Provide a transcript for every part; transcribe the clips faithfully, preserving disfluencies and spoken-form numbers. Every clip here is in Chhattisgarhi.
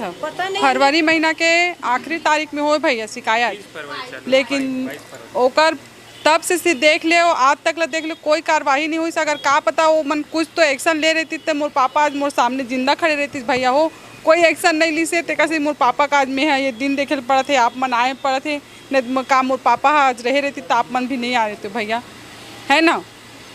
फरवरी महीना के आखिरी तारीख में होय भैया शिकायत, लेकिन ओकर तब से, से देख ले, आज तक ला देख ले, कोई कार्यवाही नहीं हुई। अगर का पता वो मन कुछ तो एक्शन ले रहती, तो मोर पापा आज मोर सामने जिंदा खड़े रहती भैया हो। कोई एक्शन नहीं ली से, तेकर से मोर पापा का आज मैं ह ये दिन देखे ल पड़त हे, आप मन आए पड़त हे, नहीं तो का मोर पापा ह आज रहे रहती, तो आप मन भी नहीं आ रहते भैया, है ना?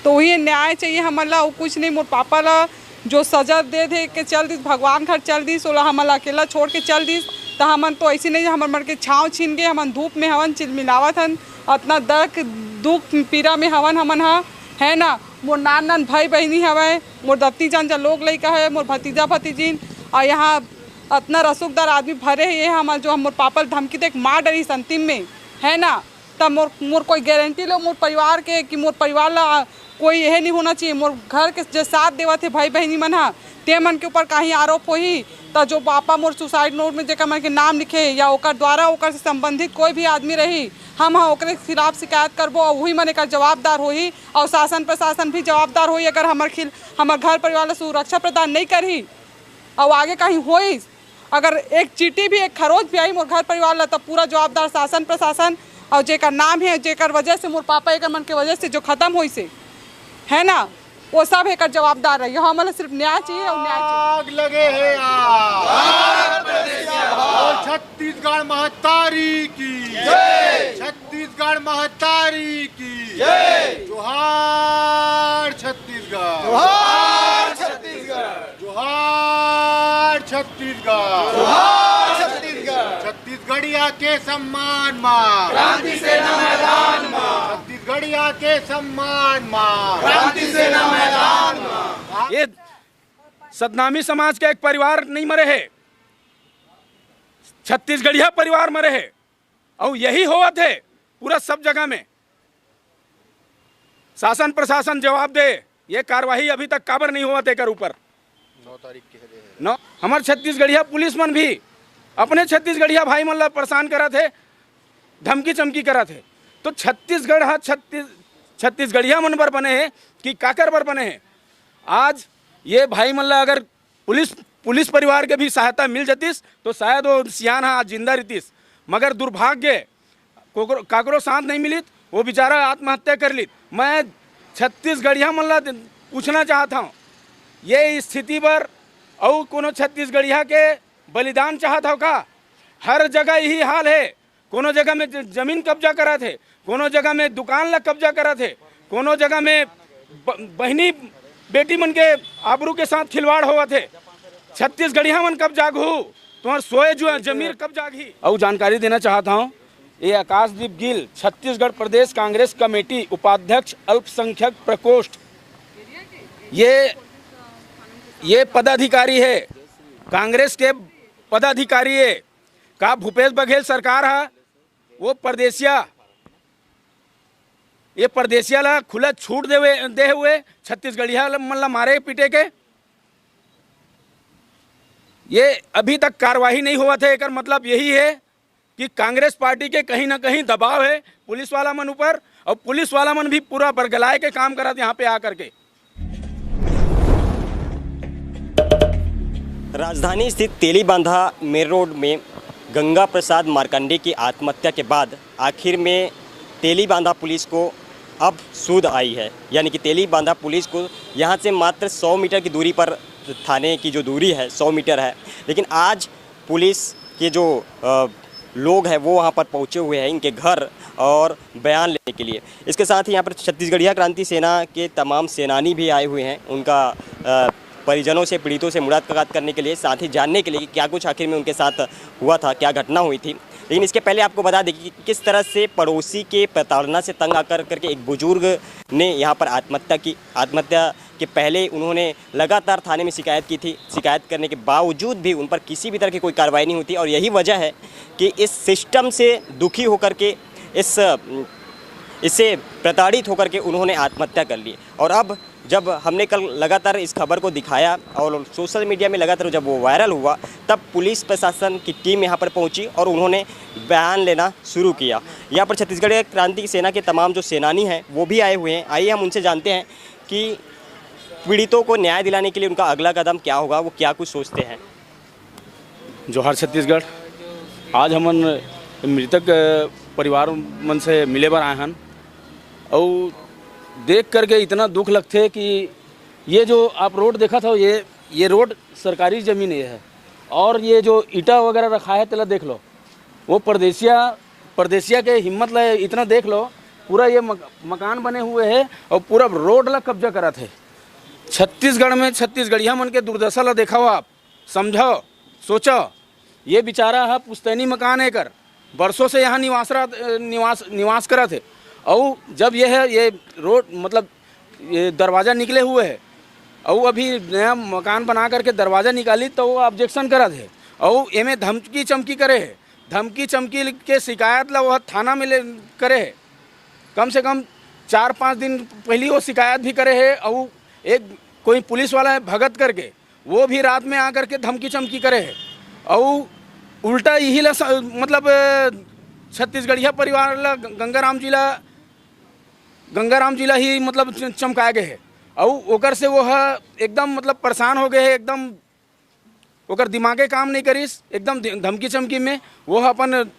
तो वही न्याय चाहिए हमन ला, अउ कुछ नहीं। मोर पापा ला जो सजा दे दे के चल दिस, भगवान घर चल दिस, ओला हमन ला अकेला छोड़ के चल दिस, त हमन तो ऐसे नहीं, हमर मन के छाँव छीन गे, हमन धूप में हवन, चिलमिलावत हन, अतना दर्द दुख पीरा में हवन हमन ह, है ना? मोर नान नान भाई बहिनी हवय, मोर दत्ती जान जा लोग लइका है, मोर भतीजा भतीजिन, और यहाँ अतना रसूखदार आदमी भरे हे, ये हमर जो मोर पापा ल धमकी दे के मार डरिस अंतिम में, है ना? तब मोर, मोर कोई गारंटी लो मोर परिवार के कि मोर परिवार ला कोई यह नहीं होना चाहिए। मोर घर के जो साथ देवत हे भाई बहिनी मन ह, ते मन के ऊपर कहीं आरोप होही, त जो पापा मोर सुसाइड नोट में जेकर मन के नाम लिखे या ओकर द्वारा ओकर से संबंधित कोई भी आदमी रही, हम ह ओकरे खिलाफ शिकायत करबो और वही मन एकर जवाबदार होही और शासन प्रशासन भी जवाबदार होही अगर हमर खिल-, हमर घर परिवार ला सुरक्षा प्रदान नहीं करही और आगे कहीं होइस, अगर एक चींटी भी, एक खरोच भी आई मोर घर परिवार ला, तब पूरा जवाबदार शासन प्रशासन और जेकर नाम है, जेकर वजह से मोर पापा एकर मन के वजह से जो खत्म होइस हे, है ना, वो सब एकर जवाबदार रही। हमन ला सिर्फ न्याय चाहिए और न्याय चाहिए। आग लगे हे आग। बोल छत्तीसगढ़ महतारी की जय। छत्तीसगढ़ महतारी की जय। जोहार छत्तीसगढ़। जोहार छत्तीसगढ़। जोहार छत्तीसगढ़। जोहार छत्तीसगढ़। छत्तीसगढ़िया के सम्मान मा। क्रांति सेना मैदान मा। छत्तीसगढ़िया के सम्मान मा। क्रांति सेना मैदान मा। ये सतनामी समाज के एक परिवार नहीं मरे हे, छत्तीसगढ़िया परिवार मरे हे। अउ यही होवत हे पूरा सब जगह में। शासन प्रशासन जवाब दे, ये कार्रवाई अभी तक काबर नहीं होवत एकर ऊपर। नौ तारीख के हरे हे। नौ, हमर छत्तीसगढ़िया पुलिस मन भी अपने छत्तीसगढ़िया भाई मन ला परेशान करत हे, धमकी चमकी करत हे। तो छत्तीसगढ़ हा छत्तीस, छत्तीसगढ़िया मन बर बने हे कि काकर बर बने हे? आज ये भाई मन ला अगर पुलिस, पुलिस परिवार के भी सहायता मिल जतिस तो शायद वो सियान हा आज जिंदा रहतिस। मगर दुर्भाग्य कोकरो, काकरो साथ नहीं मिलित, वो बेचारा आत्महत्या कर लित। मैं छत्तीसगढ़िया मन ला पूछना चाहत हूँ, ये स्थिति पर अउ कोनो छत्तीसगढ़िया के बलिदान चाहत हव का? हर जगह यही हाल है। कोनो जगह में ज-, जमीन कब्जा करत हे, कोनो जगह में दुकान ला कब्जा करत हे, कोनो जगह में ब-, बहिनी बेटी मन के आबरू के साथ खिलवाड़ होवत हे। छत्तीसगढ़िया मन कब जागहू? तुम्हार सोए जो जमीर कब जागही? अउ जानकारी देना चाहत हूँ, ये आकाशदीप गिल, छत्तीसगढ़ प्रदेश कांग्रेस कमेटी उपाध्यक्ष अल्पसंख्यक प्रकोष्ठ, ये, ये पदाधिकारी है, कांग्रेस के पदाधिकारी है। का भूपेश बघेल सरकार हा वो परदेसिया, ये परदेसिया ला खुला छूट देवे, दे हुए छत्तीसगढ़िया ला, मन ला मारे पीटे के? ये अभी तक कार्रवाई नहीं होवत हे, एकर मतलब यही है कि कांग्रेस पार्टी के कहीं ना कहीं दबाव है पुलिस वाला मन ऊपर, और पुलिस वाला मन भी पूरा बरगलाए के काम करत यहाँ पे आकर के। राजधानी स्थित तेलीबांधा मेन रोड में गंगा प्रसाद मार्कंडे की आत्महत्या के बाद आखिर में तेलीबांधा पुलिस को अब सूध आई है, यानी कि तेलीबांधा पुलिस को यहाँ से मात्र सौ मीटर की दूरी पर, थाने की जो दूरी है सौ मीटर है, लेकिन आज पुलिस के जो, अ, लोग हैं वो वहाँ पर पहुँचे हुए हैं इनके घर और बयान लेने के लिए। इसके साथ ही यहाँ पर छत्तीसगढ़िया क्रांति सेना के तमाम सेनानी भी आए हुए हैं, उनका, अ, परिजनों से, पीड़ितों से मुलाकात करने के लिए, साथ ही जानने के लिए कि क्या कुछ आखिर में उनके साथ हुआ था, क्या घटना हुई थी। लेकिन इसके पहले आपको बता दें कि किस तरह से पड़ोसी के प्रताड़ना से तंग आकर करके एक बुजुर्ग ने यहाँ पर आत्महत्या की। आत्महत्या के पहले उन्होंने लगातार थाने में शिकायत की थी। शिकायत करने के बावजूद भी उन पर किसी भी तरह की कोई कार्रवाई नहीं होती और यही वजह है कि इस सिस्टम से दुखी होकर के, इस, इससे प्रताड़ित होकर के उन्होंने आत्महत्या कर ली। और अब जब हमने कल लगातार इस खबर को दिखाया और सोशल मीडिया में लगातार जब वो वायरल हुआ, तब पुलिस प्रशासन की टीम यहाँ पर पहुँची और उन्होंने बयान लेना शुरू किया। यहाँ पर छत्तीसगढ़ क्रांति सेना के तमाम जो सेनानी हैं वो भी आए हुए हैं। आइए हम उनसे जानते हैं कि पीड़ितों को न्याय दिलाने के लिए उनका अगला कदम क्या होगा, वो क्या कुछ सोचते हैं। जोहार छत्तीसगढ़। आज हमन मृतक, अ, परिवार मन से मिले बर आए हन, अउ देख करके इतना दुख लगथे कि ये जो आप रोड देखत हो, ये, ये रोड सरकारी जमीन ये है, और ये जो ईटा वगैरह रखा है, तेला देख लो, वो परदेसिया, परदेसिया के हिम्मत ला इतना देख लो, पूरा ये मक-, मकान बने हुए है और पूरा रोड ला कब्जा करत है। छत्तीसगढ़ में छत्तीसगढ़िया मन के दुर्दशा ला देखो आप, समझो, सोचो। ये बेचारा है पुश्तैनी मकान है एकर, बरसों से यहाँ निवास रह-, निवास, निवास करत है। और जब ये है, ये रोड, मतलब, ये दरवाज़ा निकले हुए है, और अभी नया मकान बना करके दरवाज़ा निकाली तो वो ऑब्जेक्शन करत है, और एमे धमकी चमकी करे है। धमकी चमकी के शिकायत ला वो थाना में ले करे है। कम से कम चार पाँच दिन पहली वो शिकायत भी करे है, और एक कोई पुलिस वाला है भगत करके, वो भी रात में आकर के धमकी चमकी करे है, और उल्टा यही ला स-, मतलब, छत्तीसगढ़िया परिवार ला, गंगाराम जी ला, गंगाराम जी ला ही, मतलब, च-, चमकाए गए है। और ओकर से वो ह एकदम, मतलब, परेशान हो गए है, एकदम ओकर दिमागे काम नहीं करिस, एकदम धि-, धमकी चमकी में वो ह अपन,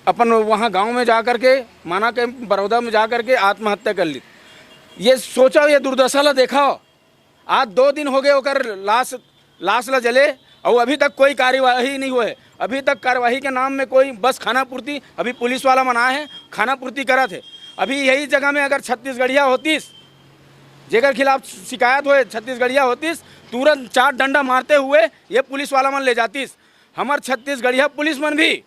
अपन वहाँ गांव में जा करके, माना के बड़ौदा में जा करके आत्महत्या कर ली। ये सोचो, ये दुर्दशा ला देखो। आज दो दिन हो गए ओकर लाश, लाश ला जले, और अभी तक कोई कार्यवाही नहीं हुआ है। अभी तक कार्यवाही के नाम में कोई, बस खाना पूर्ति, अभी पुलिस वाला मन आए हैं, खाना पूर्ति करत है। अभी यही जगह में अगर छत्तीसगढ़िया होतीस, जेकर खिलाफ शिकायत होए, छत्तीसगढ़िया होतीस, तुरंत चार डंडा मारते हुए ये पुलिस वाला मन ले जातीस। हमर छत्तीसगढ़िया पुलिस मन भी,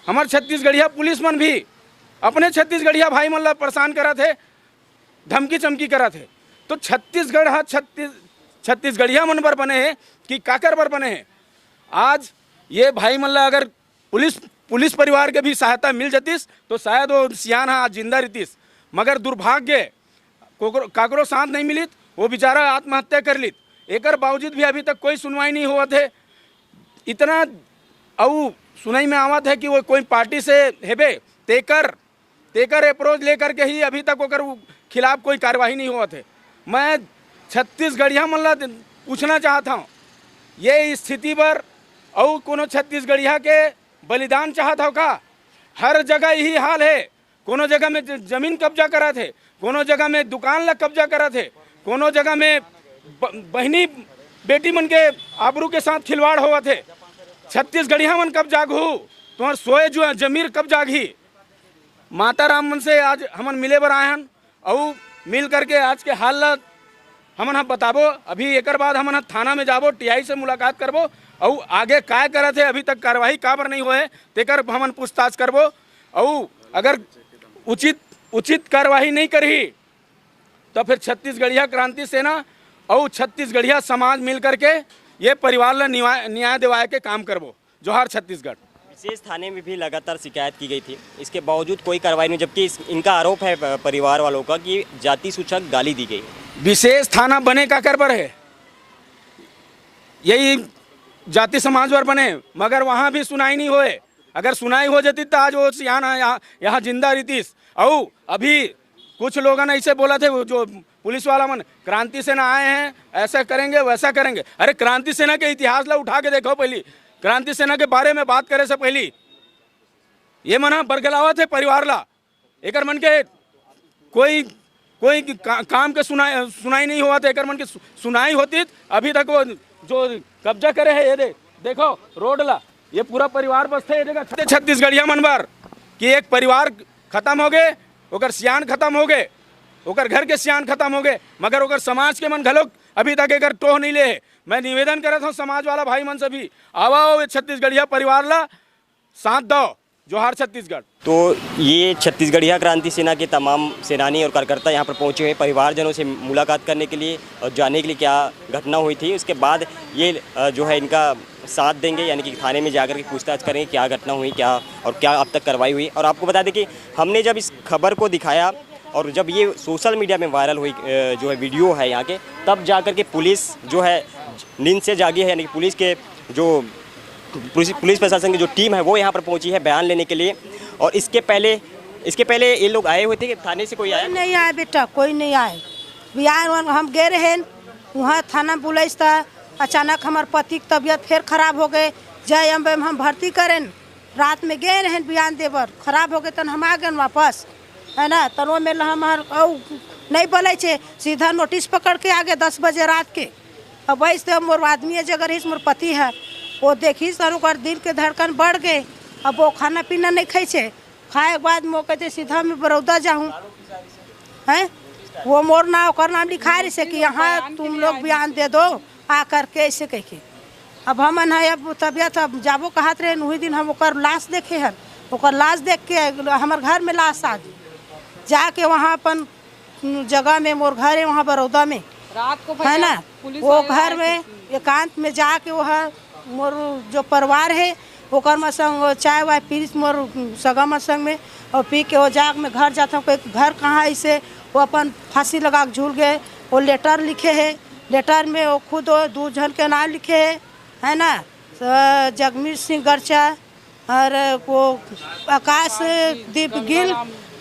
हमर छत्तीसगढ़िया पुलिस मन भी अपने छत्तीसगढ़िया भाई मन ला परेशान करत है, धमकी चमकी करत है। तो छत्तीसगढ़ हा छत्तीस, छत्तीसगढ़िया मन बर बने है कि काकर बर बने है? आज ये भाई मन ला अगर पुलिस, पुलिस परिवार के भी सहायता मिल जतिस तो शायद वो सियान हा आज जिंदा रहतिस। मगर दुर्भाग्य, कोकरो, काकरो साथ नहीं मिलित, वो बेचारा आत्महत्या कर लित। एकर बावजूद भी अभी तक कोई सुनवाई नहीं होवत है। इतना अउ सुनई में आवत है कि वो कोई पार्टी से हेबे, तेकर, तेकर अप्रोच लेकर के ही अभी तक ओकर उ-, खिलाफ कोई कार्यवाही नहीं होवत है। मैं छत्तीसगढ़िया मन ला पूछना चाहत हूँ, ये स्थिति बर अउ कोनो छत्तीसगढ़िया के बलिदान चाहत हो का? हर जगह यही हाल है। कोनो जगह में ज-, जमीन कब्जा करत है, कोनो जगह में दुकान ला कब्जा करत है, कोनो जगह में ब-, बहिनी बेटी मन के आबरू के साथ खिलवाड़ होवत है। छत्तीसगढ़िया मन कब जागहू? तुम्हार सोए जो जमीर कब जागही? माता राम मन से आज हमन मिले बर आए हन, अउ मिल करके आज के हाल ला हमन ह बताबो। अभी एकर बाद हमन ह थाना में जाबो, टीआई से मुलाकात करबो, अउ आगे काय करत है, अभी तक कार्रवाई काबर नहीं होए, तेकर हमन पूछताछ करबो। अउ अगर उचित, उचित कार्रवाई नहीं करही, तो फिर छत्तीसगढ़िया क्रांति सेना अउ छत्तीसगढ़िया समाज मिल करके ये परिवार ला निवा-, न्याय दिवाए के काम करबो। जोहार छत्तीसगढ़। विशेष थाने में भी लगातार शिकायत की गई थी, इसके बावजूद कोई कार्रवाई नहीं, जबकि इस, इनका आरोप है प-, परिवार वालों का कि जाति सूचक गाली दी गई। विशेष थाना बने काकर बर है? यही जाति समाज बर बने, मगर वहाँ भी सुनाई नहीं होए। अगर सुनाई हो जाती तो आज वो सियान यहाँ, यहाँ जिंदा रहतीस। अउ अभी कुछ लोगन ऐसे बोलत हे, वो जो पुलिस वाला मन, क्रांति सेना आए हैं, ऐसा करेंगे, वैसा करेंगे। अरे, क्रांति सेना के इतिहास ला उठा के देखो पहली, क्रांति सेना के बारे में बात करे से पहली ये मन ह बरगलावत हे परिवार ला। एकर मन के कोई, कोई का-, काम के सुनाई, सुनाई नहीं होवत हे। एकर मन के सु-, सुनाई होती त अभी तक वो जो कब्जा करे हे, ये दे, देखो रोड ला, ये पूरा परिवार बसथे ये जगह। छत्तीसगढ़िया मन बर कि एक परिवार खत्म हो गए, ओकर सियान खत्म हो गए, ओकर घर के सियान खत्म हो गए, मगर ओकर समाज के मन घलोक अभी तक एकर टोह नहीं ले हे। मैं निवेदन करत हूँ समाज वाला भाई मन से भी, आवा, ये छत्तीसगढ़िया परिवार ला साथ दो। जोहार छत्तीसगढ़। तो ये छत्तीसगढ़िया क्रांति सेना के तमाम सेनानी और कार्यकर्ता यहाँ पर पहुँचे हुए हैं परिवारजनों से मुलाकात करने के लिए और जानने के लिए क्या घटना हुई थी। उसके बाद ये, अ, जो है, इनका साथ देंगे, यानी कि थाने में जाकर के पूछताछ करेंगे क्या घटना हुई, क्या, और क्या अब तक कार्रवाई हुई। और आपको बता दें कि हमने जब इस खबर को दिखाया और जब ये सोशल मीडिया में वायरल हुई, अ, जो है, वीडियो है यहाँ के, तब जाकर के पुलिस जो है नींद से जागी है, यानी कि पुलिस के जो पुलिस, पुलिस प्रशासन की जो टीम है वो यहाँ पर पहुँची है बयान लेने के लिए। और इसके पहले, इसके पहले ये लोग आए हुए थे कि थाने से कोई आया? कोई नहीं आए बेटा, कोई नहीं आए। बिहार वन हम गए रहे, वहाँ थाना पुलिस था, अचानक हमर पति के तबियत फेर खराब हो गए, जय अम्बे में हम भर्ती करेन, रात में गए रहेन बयान दे बर, खराब हो गए तन हम आ गए वापस, है ना। तन वो मेर हमर अउ नहीं बोले छे, सीधा नोटिस पकड़ के आ गए दस बजे रात के। अब वैसे मोर आदमी है जगह रहीस, मोर पति है, वो देखिस और ओकर दिल के धड़कन बढ़ गए। अब वो खाना पीना नहीं खाई छे, खाए के बाद मोर कहते सीधा मैं बरौदा जाऊँ, हैं? वो मोर ना ओकर नाम लिखा रही से कि यहाँ तुम लोग बयान दे दो आ करके, ऐसे कह के। अब हमन है, अब तबियत, अब जाबो कहत रहे, वही दिन हम ओकर लाश देखे हन। ओकर लाश देख के हमर घर में लाश आ गई। जाके वहाँ अपन जगह में मोर घर है, वहाँ बरौदा में, रात को है भैया ना, पुलिस वो वाले घर आए में थे। एकांत में जाके वो है, मोर जो परिवार है, ओकर में संग चाय वाय पीस मोर सगा में संग में, और पी के वो जाग में घर जाता हूँ, कोई घर कहाँ ऐसे वो अपन फांसी लगा के झूल गए। वो लेटर लिखे है, लेटर में वो खुद वो दू झन के नाम लिखे है, है ना, स-, जगमीत सिंह गरचा और वो आकाश दीप गिल,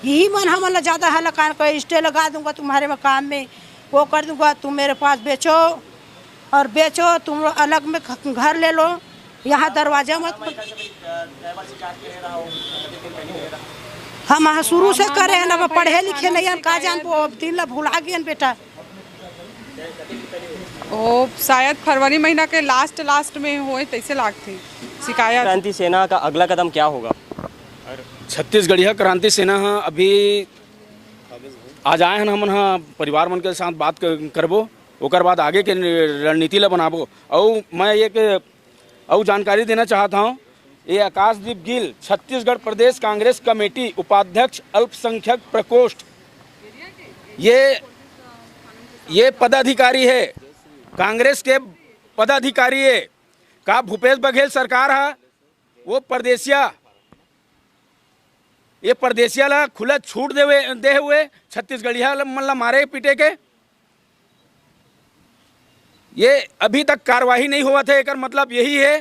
यही मन हमन ला ज्यादा हल्ला कान को स्टे लगा दूंगा तुम्हारे मकान में, वो कर दूंगा, तुम मेरे पास बेचो और बेचो, तुम लोग अलग में ख-, घर ले लो, यहाँ दरवाजा मत। हम हाँ शुरू से करे हैं, अब पढ़े लिखे नहीं हैं, का जानबो, अब दिन ला भुला गए हैं बेटा। वो शायद फरवरी महीना के लास्ट लास्ट में होए तैसे लागथे शिकायत। क्रांति सेना का अगला कदम क्या होगा? छत्तीसगढ़िया क्रांति सेना ह अभी आज आए हन, हमन ह परिवार मन के साथ बात क-, करबो, ओकर बाद आगे के नि-, रणनीति ला बनाबो। अउ मैं एक अउ जानकारी देना चाहत हौं, ये आकाशदीप गिल छत्तीसगढ़ प्रदेश कांग्रेस कमेटी उपाध्यक्ष अल्पसंख्यक प्रकोष्ठ, ये ये पदाधिकारी है, कांग्रेस के पदाधिकारी है। का भूपेश बघेल सरकार है वो परदेसिया, ये परदेसिया ला खुला छूट देवे, दे हुए छत्तीसगढ़िया ला, मन ला मारे पीटे के? ये अभी तक कार्यवाही नहीं होवत है, एकर मतलब यही है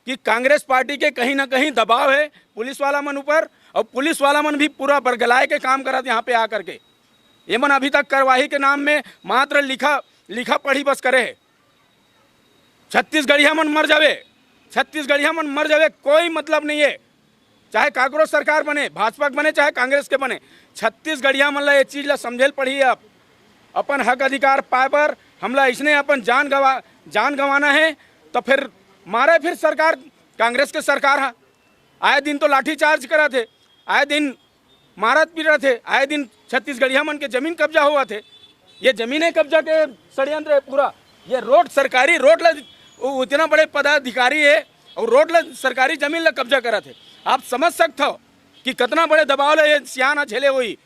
कि कांग्रेस पार्टी के कहीं ना कहीं दबाव है पुलिस वाला मन ऊपर, और पुलिस वाला मन भी पूरा बरगलाए के काम करत यहाँ पे आ करके। ये मन अभी तक कार्यवाही के नाम में मात्र लिखा लिखा पढ़ी बस करे है। छत्तीसगढ़िया मन मर जावे, छत्तीसगढ़िया मन मर जावे, कोई मतलब नहीं है। चाहे काकरो सरकार बने, भाजपा के बने, चाहे कांग्रेस के बने, छत्तीसगढ़िया मन ला ये चीज ला समझे ल पड़ही। अब अपन हक अधिकार पाए बर हमला इसने अपन जान गवा जान गंवाना है, तो फिर मारे फिर सरकार, कांग्रेस के सरकार हा। आए दिन तो लाठी चार्ज करत हे, आए दिन मारत पीटत हे, आए दिन छत्तीसगढ़िया मन के जमीन कब्जा होवत हे। ये जमीने कब्जा के षड्यंत्र है पूरा। ये रोड, सरकारी रोड ला, वो इतना बड़े पदाधिकारी है और रोड ला, सरकारी जमीन ला कब्जा करत हे। आप समझ सकत हो कि कितना बड़े दबाव ला ये सियान ह झेले होही,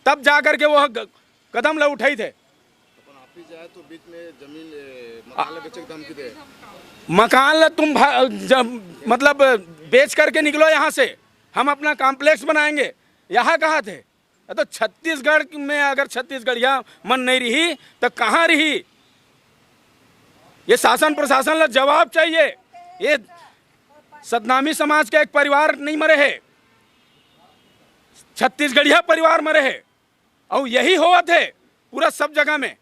तब जा करके वो ग-, कदम ला उठाई थे। अपन ऑफिस जाए तो बीच में जमीन, ए, मकान ला बेचे के धमकी दे। मकान ला तुम भा-, जब, मतलब, बेच करके निकलो यहाँ से, हम अपना कॉम्प्लेक्स बनाएंगे, यहाँ कहा थे। अ, तो छत्तीसगढ़ में अगर छत्तीसगढ़िया मन नहीं रही, तो कहाँ रही? ये शासन प्रशासन ला जवाब चाहिए। ये सतनामी समाज के एक परिवार नहीं मरे है, छत्तीसगढ़िया परिवार मरे है, और यही होवत है पूरा सब जगह में।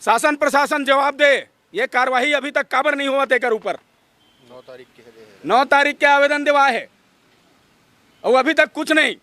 शासन प्रशासन जवाब दे, ये कार्यवाही अभी तक काबर नहीं होवत एकर ऊपर? नौ तारीख के है। नौ तारीख के आवेदन देवा है और अभी तक कुछ नहीं।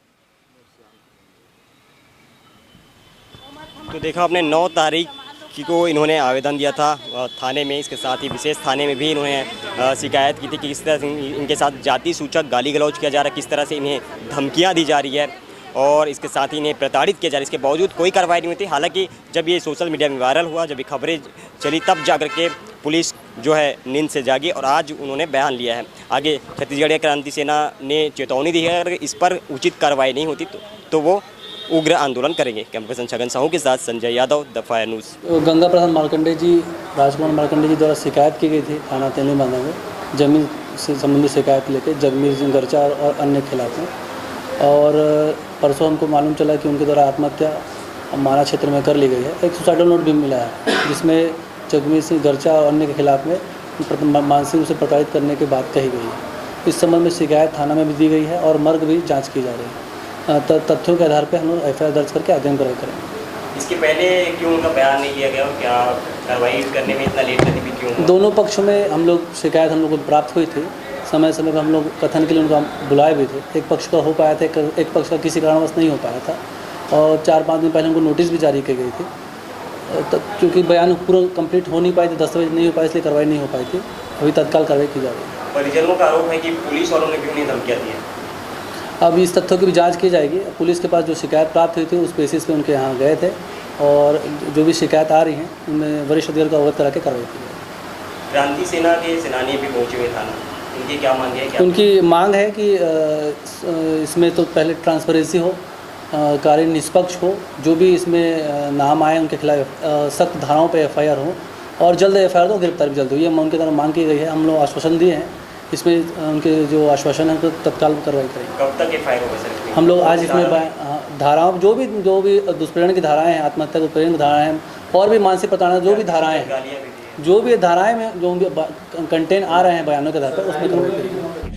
तो देखा आपने, नौ तारीख की को इन्होंने आवेदन दिया था, अ, थाने में। इसके साथ ही विशेष थाने में भी इन्होंने, अ, शिकायत की थी कि किस तरह से इन-, इनके साथ जाति सूचक गाली गलौज किया जा रहा है, किस तरह से इन्हें धमकियां दी जा रही है। और इसके साथ ही इन्हें प्रताड़ित किया जा रहा है। इसके बावजूद कोई कार्रवाई नहीं हुई थी। हालांकि जब ये सोशल मीडिया में वायरल हुआ, जब ये खबरें चली, तब जाकर के पुलिस जो है नींद से जागी और आज उन्होंने बयान लिया है। आगे छत्तीसगढ़िया क्रांति सेना ने चेतावनी दी है, अगर इस पर उचित कार्रवाई नहीं होती तो, तो वो उग्र आंदोलन करेंगे। कैमरा पर्सन छगन साहू के साथ Sanjay Yadav, the fire news. Ganga Prasad Markande ji, Rajkumar Markande ji द्वारा शिकायत की गई थी थाना तेलीबांधा में, जमीन से संबंधित शिकायत लेके जगमीत सिंह गरचा और, और अन्य के खिलाफ में। और परसों हमको मालूम चला कि उनके द्वारा आत्महत्या माना क्षेत्र में कर ली गई है। एक सुसाइडल नोट भी मिला है, जिसमें जगमीत सिंह गरचा और अन्य के खिलाफ में प्रत-, मा-, मानसिक रूप से प्रताड़ित करने की बात कही गई है। इस संबंध में शिकायत थाना में भी दी गई है और मर्ग भी जांच की जा रही है। अ, त-, तथ्यों के आधार पर हम लोग एफ आई आर दर्ज करके आगे हम कार्रवाई करेंगे। इसके पहले क्यों उनका बयान नहीं लिया गया और क्या कार्रवाई करने में इतना लेट करने में क्यों हुआ? दोनों पक्षों में हम लोग शिकायत हम लोग को प्राप्त हुई थी। समय समय पर हम लोग कथन के लिए उनका बुलाए भी थे। एक पक्ष का हो पाया था, एक, एक पक्ष का किसी कारणवश नहीं हो पाया था, और चार पाँच दिन पहले उनको नोटिस भी जारी की गई थी। तब क्योंकि बयान पूरा कंप्लीट हो नहीं पाए थे, दस्तावेज नहीं हो पाए, इसलिए कार्रवाई नहीं हो पाई थी। अभी तत्काल कार्रवाई की जा रही है। परिजनों का आरोप है कि पुलिस वालों ने भी उन्हें धमकियां दी हैं। अब इस तथ्यों की भी जांच की जाएगी। पुलिस के पास जो शिकायत प्राप्त हुई थी, उस बेसिस पे उनके यहाँ गए थे, और जो भी शिकायत आ रही हैं, उनमें वरिष्ठ अधिकारी को अवगत करा के कार्रवाई की जाएगी। क्रांति सेना के सेनानी भी पहुंचे हुए थाना, उनकी क्या मांग है? क्या उनकी मांग है कि अ, स- इसमें तो पहले ट्रांसपेरेंसी हो, अ, कार्य निष्पक्ष हो, जो भी इसमें अ, नाम आए उनके खिलाफ अ, सख्त धाराओं पर एफ आई आर हो, और जल्द एफ आई आर हो, गिरफ्तार भी जल्द हो, ये उनकी तरफ मांग की गई है। हम लोग आश्वासन दिए हैं, इसमें अ, उनके जो आश्वासन है, उनको तत्काल कार्रवाई करेंगे। कब तक एफ आई आर होगा सर इसमें? हम लोग आज इसमें धारा- बा- हाँ, धाराओं, जो भी जो भी दुष्प्रेरण की धाराएं हैं, आत्महत्या के उत्प्रेरण की धाराएं हैं, और भी मानसिक प्रताड़ना, जो भी धाराएं हैं, गालियां भी दी हैं। जो भी धाराएं में जो भी कंटेंट आ रहे हैं बयानों के आधार पर, उसमें कार्रवाई करेंगे।